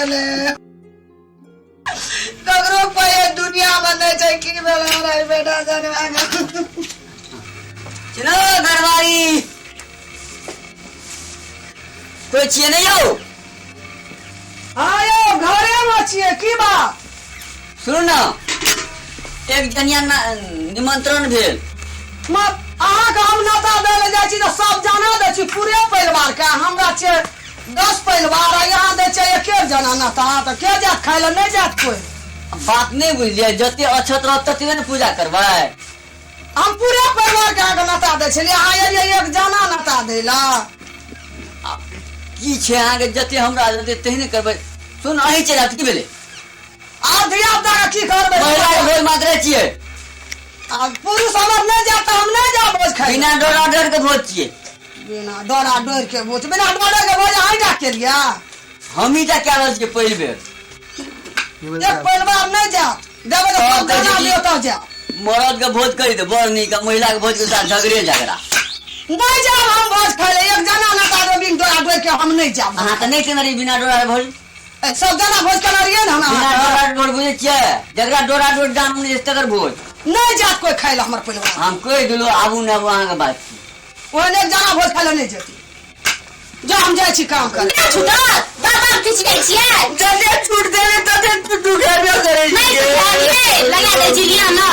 गेलै ककरो पाइ दुनिया मे नहि छै की भेलै हमरा ई बेटा जनवा के चलो घरवारी कोई छियै नहि यौ हाँ यौ घरे मे छियै की बात सुनू ने एक जनिया निमंत्रण भेल अहाँके हम नाता दै लए जाइ छी तऽ सब जाना दै छी पूरे परिवारके हमरा छियै 10 परिवार आ यहाँ दै छियै एक एक जना नाता तऽ के जायत खाय लए नहि जायत कोइ बात नहि बुझलियै जते अछत रहत ततबे ने पूजा करबै हम पूरे परिवारके अहाँके नाता दै छलियै अहाँ एलियै एक जना नाता दै लए की छै अहाँके जते हमरा जते तेहने करबै सुन अहीं चलि आयब की भेलै आब धिया पुता के की करबै महिला के भोज मात्रे छियै आ पुरुष हमर नहि जायत तऽ हम नहि जायब भोज खाय बिना डरा डर के भोज छियै बिना डरा डर के भोज बिना डरे के भोज अहीं टा केलियै हमही टा कए रहल छियै पहिल बेर एक परिवार नहि जायत देबै तऽ सब सब कहै छै गाना कि लिअ तब जायब मरद के भोज करी तऽ बड़ नीक आ महिला के भोज के साथ झगड़े झगड़ा नहि जायब हम भोज खाय लए एक जना नहि जायब बिन डरा डर के हम नहि जायब अहाँ तऽ नहि केने रही बिना डोरा के भोज ए, सब जना भोज केने रहियै ने हम बिना अहाँके डोरा डोर बुझै छियै जकरा डोरा डोर दाम नहि छै तकर भोज नहि जायत कोइ खाय लए हमर परिवार हम कहि देलहुँ आबू नहि आबू अहाँके बात छी ओहन एक जना भोज खाय लए नहि जेतै जा हम जाइ छी काम करे नहि छूटत बार बार खींच जाइ छियै जते छूट देबै तते दुखेबे करै नहि छुटालियै लगा दै छी लिअ ने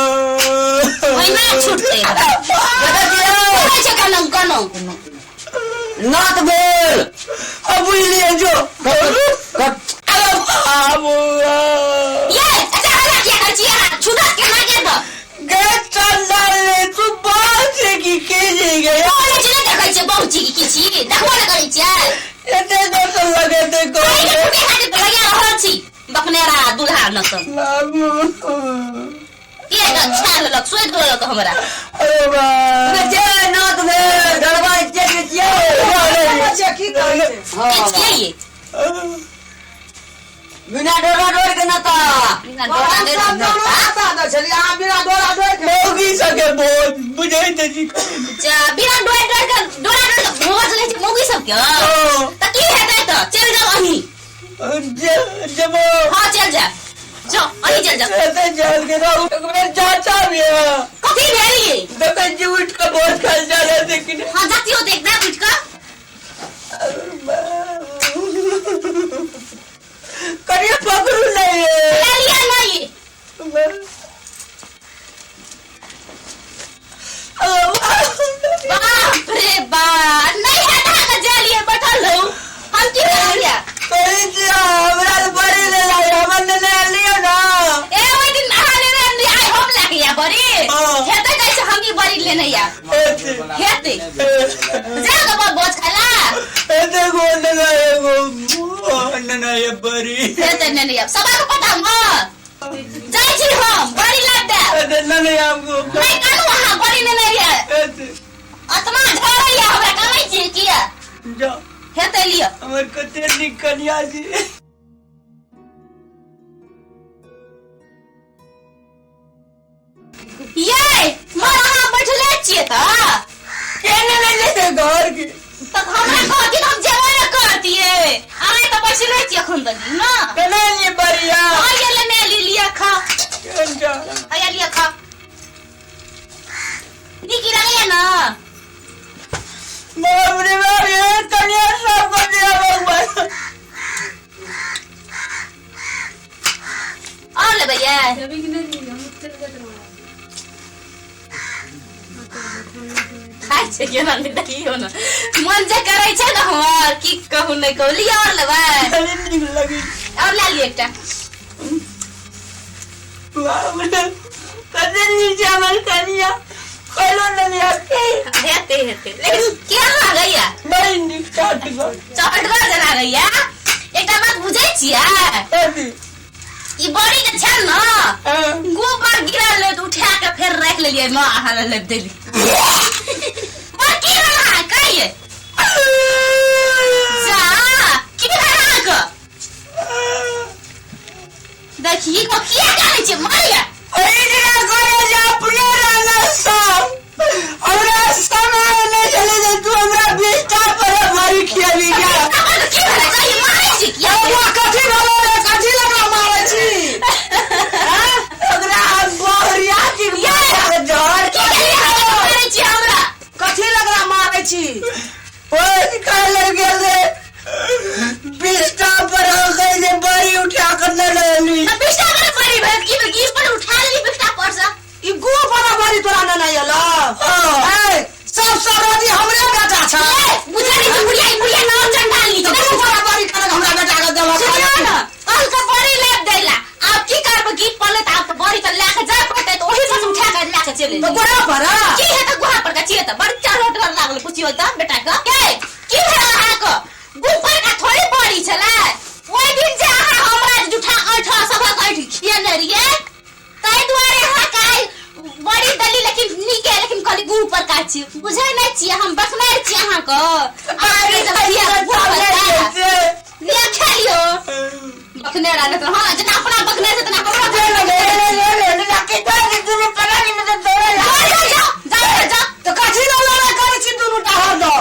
ओहिना छूटतै कहै छै कनौ कनौ नात बोल अब बुझलियै जो अरे बाबू ये अच्छा हल्ला किया करै छियै अहाँ छूटत केना के तऽ गे चंदा ले तू बात से की के जे गया बोलै छी नहि देखै छियै बहुत छी की छी देखबो नहि करै छियै एते जोर से लगे ते को अहीं के टूटे खातिर तऽ लगा रहल छी बकनेरा दुल्हा न तऽ बाबू के छा लेलक सोचि लेलक हमरा अरे बा जे नात भेल घरवा के के छियै की करै छै के छियै ये बिना डोरा डोर के नाता बिना डोरा हम डोर सब के दोनो नाता दै छलियै अहाँ बिना डोरा डोर के मौगी सके बोझ बुझै ते छी जा, बिना डोरा डोर के डोरा डोर के भोज लै छै मौगी सबके तऽ की हेतै तऽ चलि जाउ अहीं जे जबो हाँ चलि जाउ जाउ अहीं चलि जाउ एते जल के रहू एक बेर चाचा भी है कथी भेल ये देखै छी उठ के भोज खाल जा रहे लेकिन हाँ जातियो देख दे उठि कऽ करिए पकड़ू नहीं है ले लिअ नहि बाप रे बाप नहि हेत अहाँके जाय लिए बैठल रहू हम की करलियै करै छी हमरा तऽ बड़ी ले लागे हमर ने ले लियौ ना ए ओहि दिन अहाँ लेने आनली आइ हम लए के आयब बड़ी हाँ। हेतै तऽ से हमही बड़ी लेने आयब हेतै जा कऽ बड़ भोज खाय ला एते गो ने एगो ने ये बड़ी हेतै नेने आयब सभा के पता हमर जाइ छी हम बड़ी लाबि देब एते ने आबो नहि कानू अहाँ बड़ी नेने आयब एते आत्मा झरैया हमरा कानै छी किया जा हेतै लिअ हमर कते नीक कनिया छी ये मर अहाँ बैठले छियै तऽ केने ले जेते घर के तऽ हमरा कहती तऽ हम जेबे ने करतियै अहाँ तऽ बैठले छियै एखन तक ने केने लिए बढ़िया हाँ ये लेने ली लिअ खा जा हैया लिअ खा नीक लगैया ने बाप रे बाप ये कनिया सब कर दिया भगवान और लेबै ये खाइ छै केना नहि देखियौ ने मन जे करै छै ने हमर की कहू नहि कहू लिअ और लेबै बड़ी नीक लगी और लए लिअ एकटा बाप रे कते नीक छै हमर कनिया कहलो नहीं आके हेतै हेतै लेकिन केहन लागैया बड़ी नीक चाट चटगर जे लागैया एकटा बात बुझै छियै अथी ई बड़ी जे छै ने हाँ गोबर गिरल रहै तऽ उठा के फेर राखि लेलियै माँ अहाँ लए लाबि देली बड़ की भेल अहाँ कहियै जा की भेल अहाँके देखी को किया कानै छियै मारिया ओहिना करे जे अपने रहना सब हमरा समय नहि छलै जे तू हमरा बिस्तर पर भरी खियाबी जा छियै तऽ बड़ चढ़ोट लागल पुछियो तऽ बेटा के के की भेल अहाँके गुफर का थोड़ी बड़ी छलै ओहि दिन जे अहाँ हमरा जूठा ऐठ सभक ऐठ खियेने रहियै ताहि दुआरे अहाँ काल्हि बड़ी देली लेकिन नीके लेकिन कहली गुह पर का छी बुझै नहि छियै हम बखनाइ छी अहाँके अहाँके जब खिया गुह पर का लिअ खा लियौ बखने रहले तऽ हँ जेना अपना बखने छै तेना हमरो जाओ जाओ जाओ जाओ जाओ तऽ कथी लए लड़ाइ करै छी दुनू टा हरदम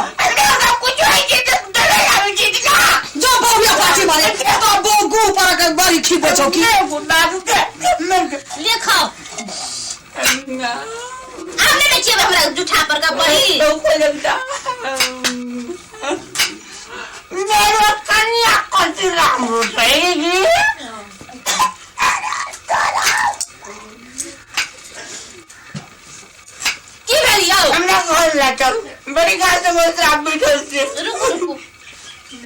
जो बौआ पाछी मारे तो बौ गु पर के बड़ी खीबै छौ की ले खाओ आब नहि खियेबै हमरा जूठा पर का बड़ी मेरो कन्या कति राम्रो छ है की भेल यौ हमरा घर ला चल बड़ी गाल से बहुत श्राप बैठल छै रुकू रुकू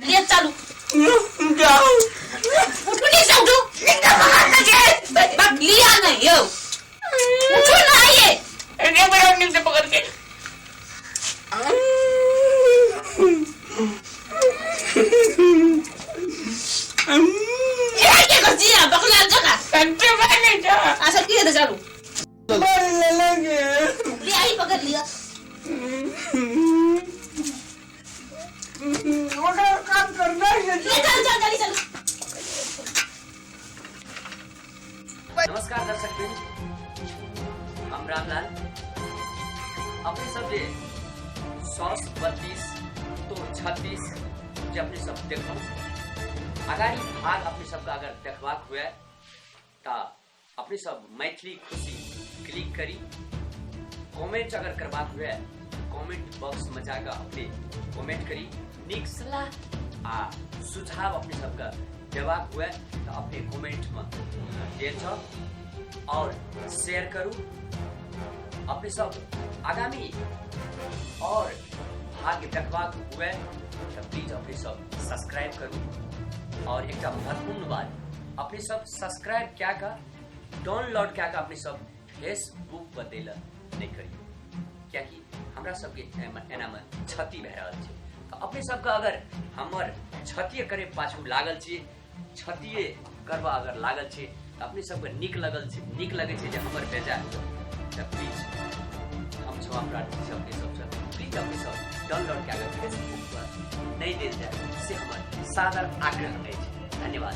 ले चलू जाओ उठू नहीं से उठू बक लिया नहीं यौ उठू ना ये ये बड़ा नीक से पकड़ के ए के कर जिया बकला जका कंटे बने जा अच्छा की हेतै चलू बड़ी ले लेंगे ले आई पकड़ लिया ओकरा काम करना है ले चल चल जल्दी चल नमस्कार दर्शक वृंद, हम रामलाल। अपने सब जे सौस 32 तो 36 जे अपने सब देखो अगाडि भाग अपने सबके अगर देखबाक हुए त अपने सब मैथिली खुशी क्लिक करी। कमेंट अगर करबाक हुए कमेंट बॉक्स में जाकर अपने कमेंट करी। नीक सलाह आ सुझाव अपने सबके देबाक हुए तो अपने कमेंट में देल छ और शेयर करू। अपने सब आगामी और भाग्य देखबाक हुए तो प्लीज अपने सब सब्सक्राइब करू। और एक महत्वपूर्ण बात, अपने सब सब्सक्राइब क्या का डाउनलोड क्या का अपने सब फेसबुक पर देला नहीं करियो, कियाकि हमरा सबके एना में क्षति भए रहल छै। तो अपने सबके अगर हमर क्षति करे पाछू लागल छी, क्षति करबा अगर लागल छी तो अपने सबके नीक लगल छै, नीक लगै छै जे हमर बेजाय, तो प्लीज हम क्षमा प्रार्थी छी अपने सबसँ। प्लीज अपने सब डाउनलोड कए कऽ फेसबुक पर नहीं देल जाय से हमर सादर आग्रह अछि। धन्यवाद।